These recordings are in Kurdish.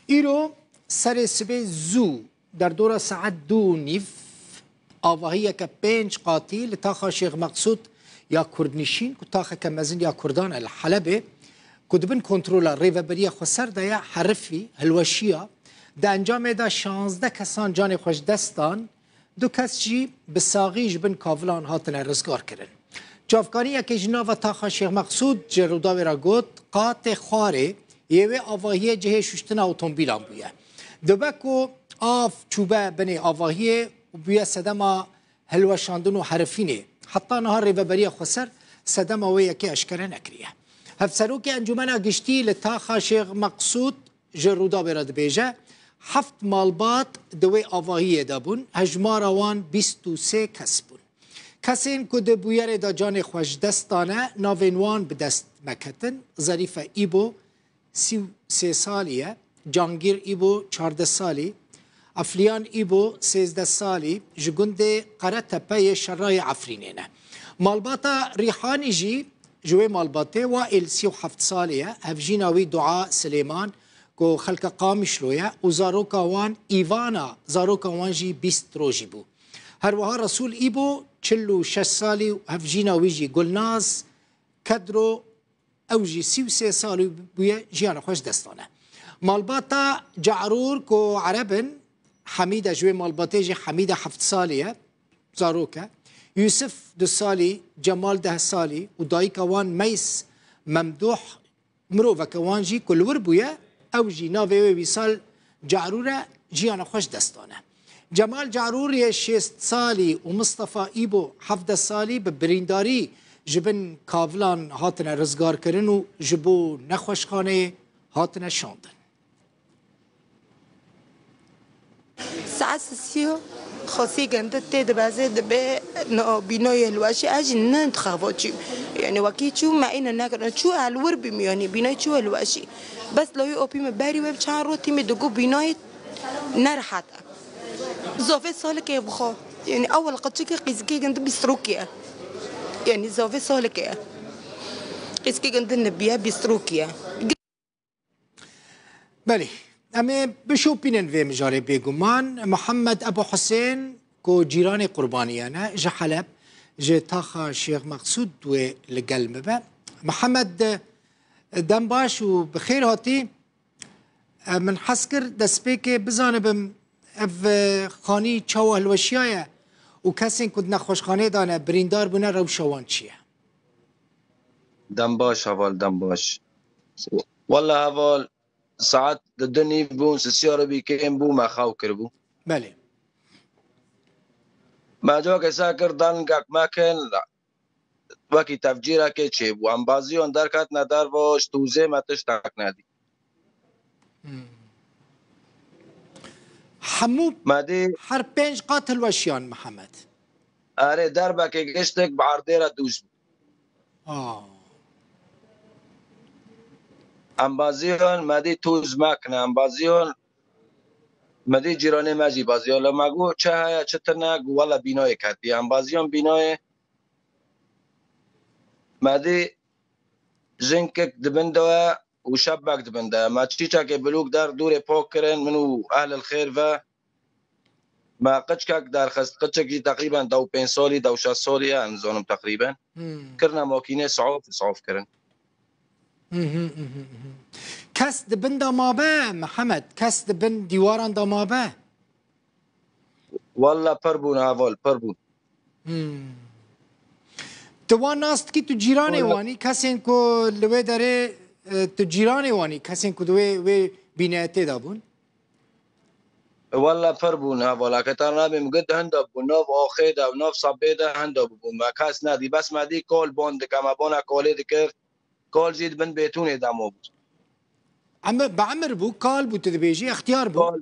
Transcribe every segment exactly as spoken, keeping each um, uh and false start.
Îro serê sibê zû derdora saet du û nîv avahiyeke pênc qatî li taxa Şêx Meqsûd ya Kurdnişîn ku taxeke mezin ya Kurdan e li Helebê ku di bin kontrola Rêveberiya Xweser de ye herifî, hilweşiya. Di encamê de şazdeh kesan canê xwe ji dest dan, du kes jî bi saxî ji bin kavilan hatine rizgarkirin. Çavkaniyekê ji nava taxa Şêx Meqsûd ji Rûdawê re got, qatê xwarê yê wê avahiyê cihê şuştina otomobîlan bûye. Dibe ku av çûbe binê avahiyê û bûye sedema hilweşandin û herifînê. Heta niha Rêveberiya Xweser sedema wê yekê eşkere nekiriye. Hevserokê Encûmena Giştî li taxa Şêx Meqsûd ji Rûdawê re dibêje, heft malbat di wê avahiyê de bûn, hejmara wan bîst û sê kes bûn. Kesên ku di bûyerê de canê xwe ji dest dane, navên wan bi dest me ketin, Zerîfe Îbo, sî û sê salî ye, Cangîr Îbo, çardeh salî, Efliyan Îbo, sêzdeh salî, ji gundê Qeretepe yê Şerayê Efrînê ne. Malbata Rîhanî jî ji wê malbatê, Waîl, sî û heft salî ye, hevjîna wî Dua Silêman ku xelka Qamişlo ye û zaroka wan Îvana, zaroka wan jî bîst rojî bû. Her wiha Resûl Îbo, çil û şeş salî û hevjîna wî jî Gulnaz Kedro, ew jî sî û sê salî bûye jiyana xwe ji dest dane. Malbata Carûr ku Ereb in, Hemîde ji wê malbatê jî Hemîde heft salî ye, zarok e. Yûsif du salî, Cemal deh salî û dayika wan Meys Memdûh, miroveke wan jî ku li wir bûye, ew jî navê wê wî sal Carûr e, jiyana xwe ji dest dane. Cemal Carûr yê şêst salî û Mistefa Îbo hevdeh salî bi birîndarî ji bin kavilan hatine rizgarkirin û ji bo nexweşxaneyê hatine şandin. Saet sisî xwesî gindi tê dibeze dibe no bînoyê hilweşî, ez jî nindixevo çû. Yanî wekî çû me îne nekirine. Çû el wir bîm yanî bînoyê çû hilweşî. Bes loyê opî min berî wê bi çend roj tîmî digo bînoyê nerehet e. Zafê salikê bixwe. Yanî ewil qeçikê qîzikê gindi bîst rokî ye. Yanî zafê salikê ye. Qîzikê gindi nibiye bîst rokî ye. Belê. Em ê bişopînin vê mijarê bêguman. Mihemed Ebû Husên ku cîranê qurbaniyan e, ji Heleb, ji taxa Şêx Meqsûd wê li gel me be. Mihemed, dem baş û bi xêr hatî. E, min hez kir destpêkê bizanibim ev, e, xanî çawa hilweşiyaye û kesên ku di nexweşxanê de ne birîndar bûne rewşa wan çi ye? Dem baş heval, dem baş. Wele heval, saet di du nîv bûn, sisiya re bî kêm bû, me xew kiribû. Belê. Me civakê ser kir, dengek me kin, wekî tefcîrekê çêbû. Embaziyan derketine derva, ji tûzê me tiştek nedî. Hmm. Hemû Me dî her pênc qat hilweşiyan, Mihemed. Erê, derbekê giştek bi erdê re dûz bû. Ah. Embaziyan me dî tûz me kine, embaziyan me dî cîranê me jî baziya. Li me got, çi heye, çi tune? Got, wele bînayê ketiye. Embaziyan bînayê me dî jinkek di bin de ye û şebek di bin de ye. Me çîçekê bilûk der dûrê pak kirin, min û ehlil xêr ve. Me qiçkek derxist, qiçek jî teqrîben deh û pênc salî, deh û şeş salî ye, em zanim teqrîben. Hmm. Kirine makînê, sihof, sihof kirin. Mhm, mhm, mhm. Kes di bin de mabe, Mihemed? Kes di bin dîwaran de mabe? Walla pir bûn heval, pir bûn. Hmm. Tu wan nas dikî, tu cîranê Wala wan î, kesên ku li wê derê, e, tu cîranê wan î, kesên ku di wê, wê bînetê de bûn? Walla pir bûn heval, heke te nabê min got hinda bûn, nav axê de, nav sebê de hinda bûn. Me kes nedî, bes me dî kal ban dike, me bana kalê dikir, kal jî di bin bêtûnê de mabû. Em-, bi emir bû, kal bû, tu dibêjî, extiyar bû. Kal,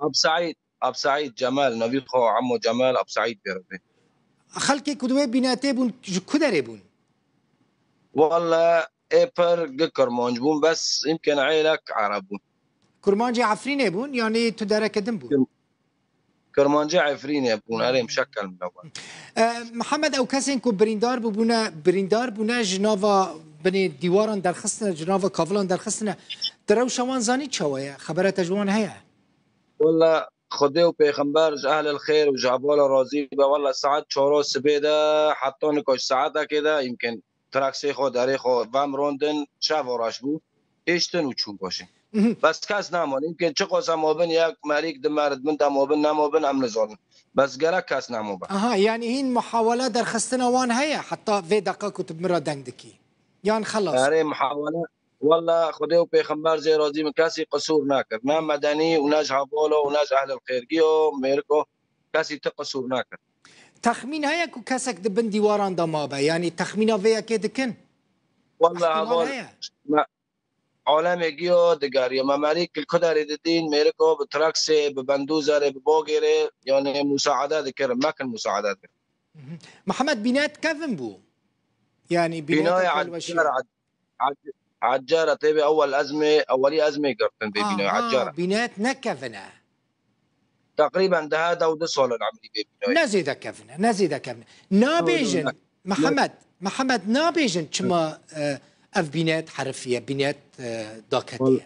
Ab Seîd, Ab Seîd Cemal, navî xwe Emo Cemal, Ab Seîd bê re bê. Xelkê ku di wê bînetê bûn, ji ku derê bûn? Walla ê pir gi Kirmanc bûn, bes îmken êlek Ereb bûn. Kurmancê Efrînê bûn, yanî tu dereke din bû? Kir-, Kirmancê Efrînê bûn, erê mişekkel min ew. E, Mihemed, ew kesên ku birîndar bûbûne, birîndar bûne, ji nava binê dîwaran derxistine, ji nava kavilan derxistine, Di rewşa wan zanî çawa ye? Xebera te ji wan heye? Walla Xwedê û Pêxember ji ehlil xêr û ji hevala razî be. Walla saet çaro sibê de heta nika ji saetekê de yimkin traksê xwe, derê xwe vem rondin, şeva reş bû. Hêştin û çûn paşê. Mhm. Bes kes nemon. Yimkin çiqas em abin yek merîk di mer, di min de mabin, nemabin, em nizanin. Bes gerek kes nemo be. Aha, yani hîn muhawela derxistina wan heye heta vê deqa ku tu bi min re deng dikî? Yan xelas? Erê, muhawele, walla Xwedê û Pêxember jê razî bin, kesî qisûr nekir. Ne medenî û ne ji hevala û ne ji ehlil xêrgiyo, mêriko, kesî ti qisûr nekir. Texmîn heye ku kesek di bin dîwaran de mabe? Yanî texmîna vê yekê dikin? Walla Ihtimal heval, heye? Me, alemê giyo digeriye. Me merîk li ku derê didîn, mêriko bi traksê, bi bendûzerê, bi bagêrê, yani musaade dikirin, mekin musaade dikirin. Mhm. Mihemed, bînayet kevin bû? Yani bînayet Bînayê helweşiya? Eccar, Ec-, Ec-, Eccara tê bê ewel ezmê, ewelî ezmê girtin vê bînayê Aha, Eccara. Bînayet ne kevin e? Teqrîben deha dew du sal in emrî vê bînayê. Ne zêde kevin e, ne zêde kevin e. Nabêjin, Doğru, ne, ne. Mihemed, Mihemed, nabêjin çima, e, ev bînayet herifiye, bînayet, e, daketiye? Wal-,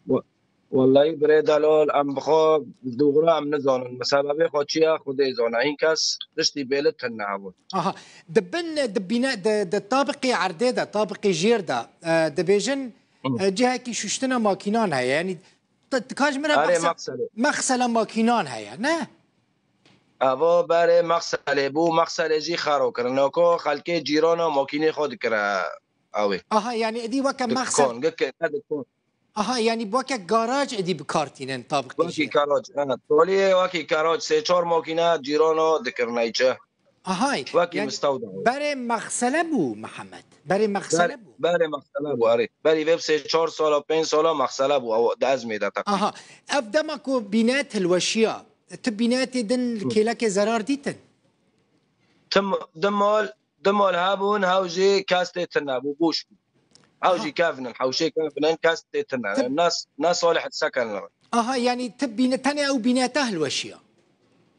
wa-, wallahî birê delal, em bi xwe dûxira em nizanin. Bi sebebê xwe çi ya Xwedê zane. Hîn kes tiştî bêlit tune hebûn. Aha. Di bin, di bîne, di, di tabiqê erdê de, tabiqê jêr de, e, dibêjin, Hı. e, cihekî şuştina makînan heye. Yanî, tu, tu ka ji min re Erê, mexse-, mexselê. Mexsela makînan heye, ne? Evo berê mexselê bû, mexselê jî xero kirin. Noko xelkê cîrana makînê xwe dikire ew ê. Aha, yanî êdî weke mexsel. Dikon, gike, ne dikon. Aha, yanî weke garaj êdî bi kar tînin tabiqê jî. Wekî garaj, ha. Toliyê wekî garaj, sê çar makîne cîrana dikirine îçe. Ahay, Wekî yani mistewda. Berê mexsele bû, Mihemed. Berê mexsele Ber-, bû. Berê mexsele bû, erê. Berî vê bi sê çar sala, pênc sala mexsele bû, ew di ezmê de teqrîben. Aha. Ev dema ku bînet hilweşiya, tu bînetê din li Hı. kêlekê zerar dîtin? Tim-, di mal, di mal hebûn, hew jî kes tê tune bû, boş bû. Hew Aha. jî kevin in, hewşê kevin in, kes tê tune. Tim- Ne, ne salih seken li. Aha, yani tu bîne-, tenê ew bîneta hilweşiya?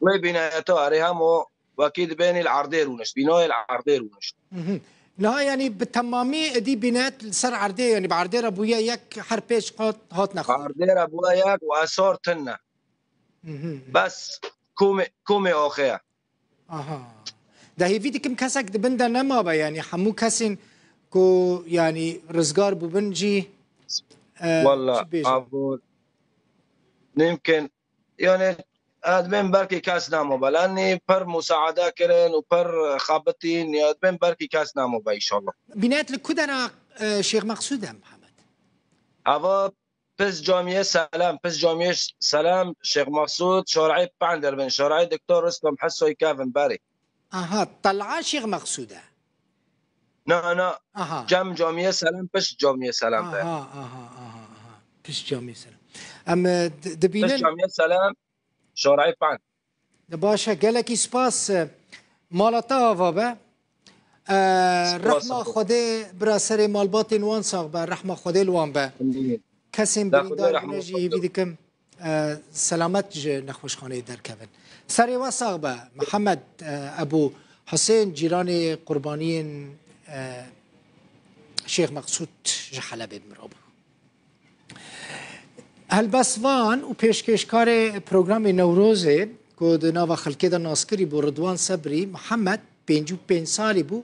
Wê bîneta, erê hemo Wekî dibênî li erdê rûnişt, bînayê li erdê rûnişt. Mhm. Niha yanî bi temamî êdî bînet li ser erdê, yanî bi erdê re bûye yek, her pênc qat hatine xwe. Erdê re bûye yek û esar tune. Mhm. Bes komê, komê axê ye. Aha. De hêvî dikim kesek di bin de nemabe, yanî hemû kesên ku yanî rizgar bûbin jî, e, Walla, çi bêjin? Abo, nimkin Yani, ez dibêm belkî kes namo be. Lenî pir musaade kirin û pir xebitîn. Ya, ez dibêm belkî kes namo be, înşallah. Bînet li ku dera, e, Şêx Meqsûd e, Mihemed? Eva pis camiyê Selam, pis camiyê Selam, Şêx Meqsûd, şareyê Pender bin, şareyê Doktor Ristom Hesoy kevin berê. Aha, tel'a Şêx Meqsûd e? Na, na. Aha. Cem camiyê Selam, pişt camiyê Selam de. Aha, aha, aha, aha. Pişt camiyê Selam. Em, e, di-, dibînin. Pişt camiyê Selam, şareyê Pend. De baş e, gelekî spas, e, mala te ava be. E, Spas rehma Xwedê bira serê malbatên wan sax be, rehma Xwedê li wan be. Kesên birîndar bûne jî hêvî dikim, e, selamet ji nexweşxaneyê derkevin. Serê we sax be, Mihemed, e, Ebû Husên, cîranê qurbaniyên, e, Şêx Meqsûd ji Helebê bi min re bû. Helbestvan û pêşkêşkarê programê Newrozê ku di nava xelkê de naskirî bû, Ridwan Sebrî Mihemed, pêncî û pênc salî bû,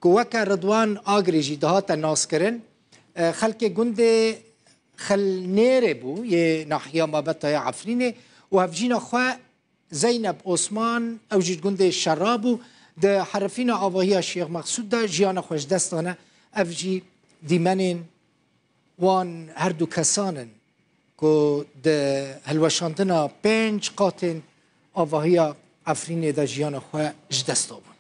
ku weke Ridwan Agirî jî dihate naskirin, e, xelkê gundê Xelnêrê bû, yê nahiya Mabetaya Efrînê û hevjîna xwe Zeynep Osman, ew jî gundê Şera bû, di herifîna avahiya Şêx Meqsûd de jiyana xwe ji dest dane. Ev jî dîmenên wan her du kesan in ku di hilweşandina pênc qatên avahiya Efrînê de jiyana xwe ji dest dabûn.